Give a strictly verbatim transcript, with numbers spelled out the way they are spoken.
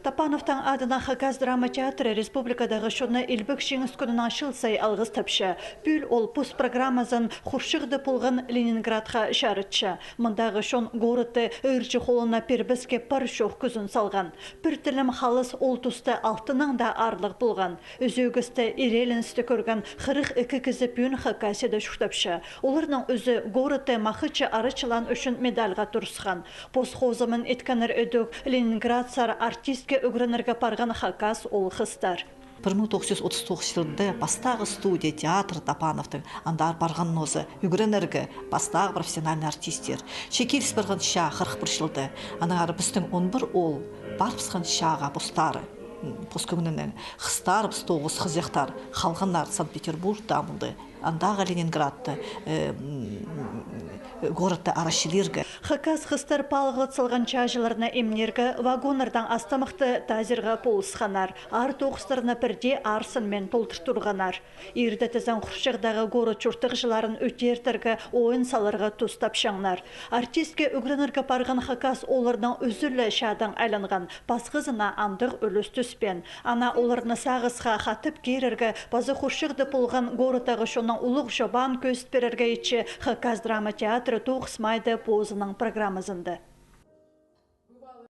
Топановтың адынаң Хакас драма театры республикадағы чонны Илбек Чиңіс кӱнінең чыл сай алғыстапча. Пӱӱл ол пос программазын хурчағда полған Ленинградха чарытча. Мындағы чон городты ырҷы холына пирбеске пар-чох кӱзін салған. Пір тілім халас ол туста алтыннаң даа аарлығ полған. Ӱзӧгісті, иреліністі кӧрген хырых ікі кізі пӱӱн Хакасияда чуртапча. Оларның ӱзі городты махачы арачылаан ӱчӱн медальға турысхан. Пос хозымын иткеннер ідӧк Ленинградсар артистке ӱгренерге парған хакас оол-хыстар. Пір муң тоғыс чӱс отыс тоғызынҷы чылда пастағы студия, театр Топановтың, андар парған нооза ӱгренерге пастағы профессиональный артисттер. Че киліс парған чаа хырых пір чылда. Аннаңар пістің он пір оол парыбысхан чааға постары, м, пос кӧңнінең. Хыстарыбыс тоғыс хызыхтар, халғаннар Санкт-Петербургта амды, андағы Ленинградта, э, м, городта арачылирға. Хакас хыстар палғалат салған чааҷыларны имнирге вагоннардаң астамахты тазирға полысханнар, аар тоғыстарны пірдее аар сынмин толдыртырғаннар. Ирде тізең хурчағдағы город чуртағҷыларын ӱтӧртерге, ойын саларға тус тапчаңнар. Артистке ӱгренерге парған хакас оолларның ӱзӱлі чаадаң айланған, пасхызына андағ ӱлӱс тӱспеен. Ана оларны сағысха хатап кирерге паза хурчағда полған городтағы чонның улуғ чобаан кӧзіт пирерге итче Хакас драма театры тоғыс майда позының программазында.